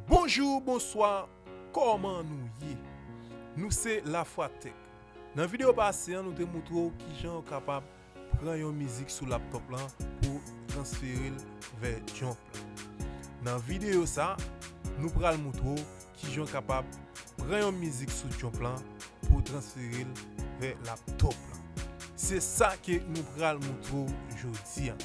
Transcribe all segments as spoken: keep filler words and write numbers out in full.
Bonjou, bonswa, kòman nou ye? Nou se Lafwa Tech. Nan videyo pase an, nou te moutre w kijan w kapab pran yon mizik sou laptòp lan pou w transfere l vè Jump lan. Nan videyo sa, nou pral moutre w kijan w kapab pran yon mizik sou Jump lan pou w transfere l vè laptòp lan. Se sa ke nou pral moutre w jodi a.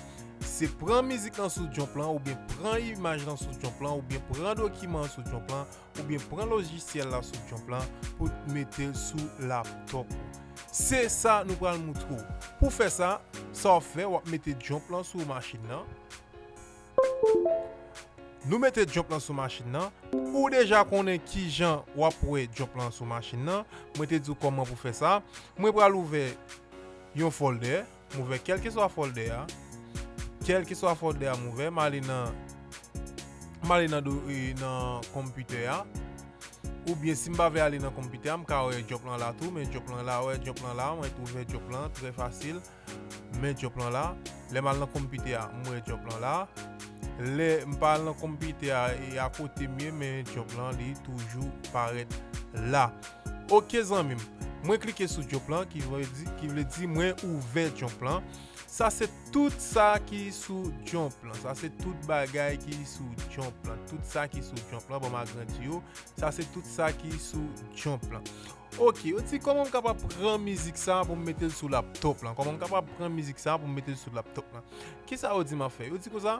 Se pran mizik lan sou Jump lan, oubyen pran imaj lan sou Jump lan, oubyen pran dokiman an sou Jump lan, oubyen pran lojisyèl la sou Jump lan pou w mete l sou laptòp ou. Se sa nou pral moutre w. Pou fè sa, sa w ap fè, w ap mete Jump lan sou machin nan. Nou mete Jump lan sou machin nan. Ou deja konnen kijan w ap wè Jump lan sou machin nan. Mwen te di w kòman pou fè sa. Mwen pral ouvè yon folder. M ouvè kèlkeswa folder a. Kèlkeswa folder a m ouvè, m ale nan, m ale nan, do, e, nan konpitè a. Oubyen si m pa vle ale nan konpitè a, m ka wè Jump lan la tou, men Jump lan la, wè Jump lan la, mwen tou ouvè Jump lan, trè fasil. Men Jump lan la, lè m al nan konpitè a, m wè Jump lan la. Lè m pa al nan konpitè a, e akote m ye, men Jump lan, li toujou parèt la. Oke, zanmi m. Mwen klike sou Jump lan, ki vle di, ki vle di mwen ouvè Jump lan. Sa se tout sa ki sou Jump lan. Sa se tout bagay ki sou Jump lan. Tout sa ki sou Jump lan, ban m agrandi yo. Sa se tout sa ki sou Jump lan. Oke, yo di kòman m kapab pran mizik sa pou m mete l sou laptòp lan. Kòman m kapab pran mizik sa pou m mete l sou laptòp lan. Kisa yo di m ap fè? Yo di konsa,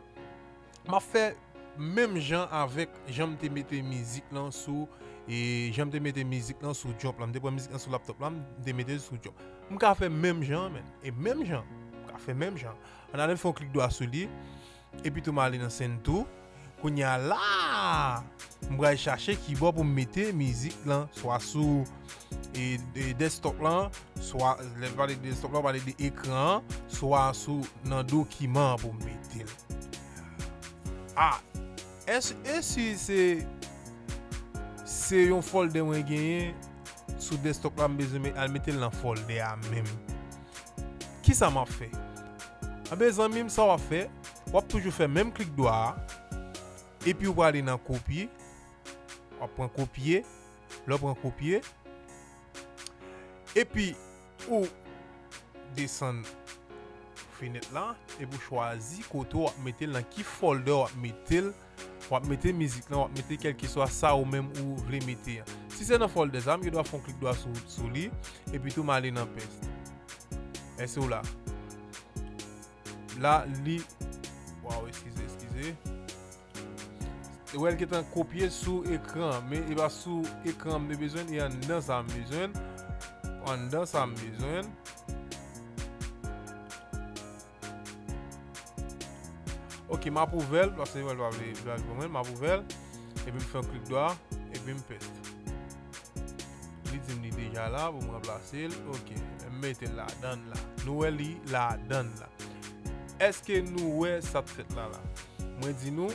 m ap fè menm jan avèk jan m te mete mizik lan sou, e jan m te mete mizik lan sou Jump lan. M te pran mizik lan sou laptòp lan, m te mete l sou Jump. M ka fè menm jan, men. E menm jan. M ka fè menm jan. Ann ale fè yon klik dwa sou li. Epi tou m ale nan Send To. Kounye a la, m pral chache kibò pou m mete mizik lan, swa sou, e, e, desktop lan, swa, lè m pale de desktop lan, m pale de ekran an, swa sou nan dokiman an pou m mete l. A, èske, èske se, se yon folder mwen genyen sou desktop la, m bezwen met, al mete l nan folder a menm? Kisa m ap fè? Anben, zanmi m, sa w ap fè, w ap toujou fè menm klik dwa a, epi w prale nan kopye, w ap pran kopye, lè w pran kopye, epi ou desann fenèt la, epi w chwazi kote w ap mete l, nan ki folder w ap mete l, w ap mete mizik lan, w ap mete kèlkeswa sa ou menm ou vle mete an. Si se nan folder sa, m gen dwa fè yon klik dwa sou, sou li, epi tou m ale nan pèst. Èske w la? La, li, waw, eskize, eskize. Wè l gentan kopye sou ekran, men e pa sou ekran m te bezwen, e anndan sa m bezwen. Anndan sa m bezwen. Ok, m ap ouvè l, paske wè l pa vle, vle pou mwen, m ap ouvè l, epi m fè yon klik dwa, epi m pèst. Li di m li deja la, pou m ranplase l, ok, m mete l ladann la. Nou wè li ladann la. Èske nou wè sa k fèt la la? Mwen di nou,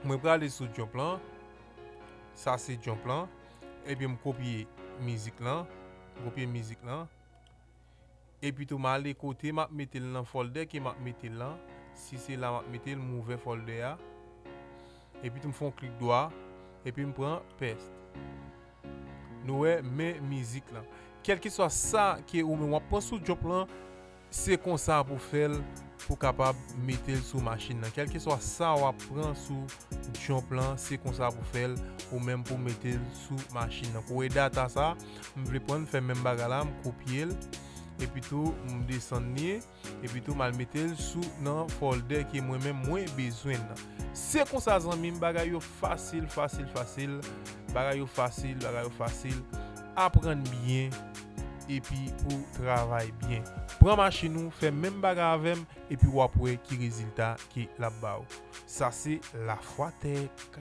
mwen prale sou Jump lan, sa se Jump lan, epi m kopye mizik lan, m kopye mizik lan, epi tou m ale kote m ap mete l nan folder ke m ap mete l lan, si se la m ap mete l, m ouvè folder a, epi tou m fè yon klik dwa, epi m pran pèst. Nou wè, men mizik lan. Kèlkeswa sa ke ou menm w ap pran sou Jump lan, se konsa pou fè l, pou kapab mete l sou machin nan. Kèlkeswa sa w ap pran sou Jump lan, se konsa pou fè l, ou menm pou mete l sou machin nan. Pou wè data sa, m vle pran, m fè menm bagay la, m kopye l, epi tou, m desann li, epi tou m al mete l sou nan folder ke mwen menm mwen bezwen nan. Se konsa zanmi m, bagay yo fasil, fasil, fasil. Bagay yo fasil, bagay yo fasil. Aprann byen, epi pou travay byen. Pran machin ou, fè menm bagay avè m, epi w ap wè ki rezilta ke l ap ba ou. Sa se Lafwa Tech.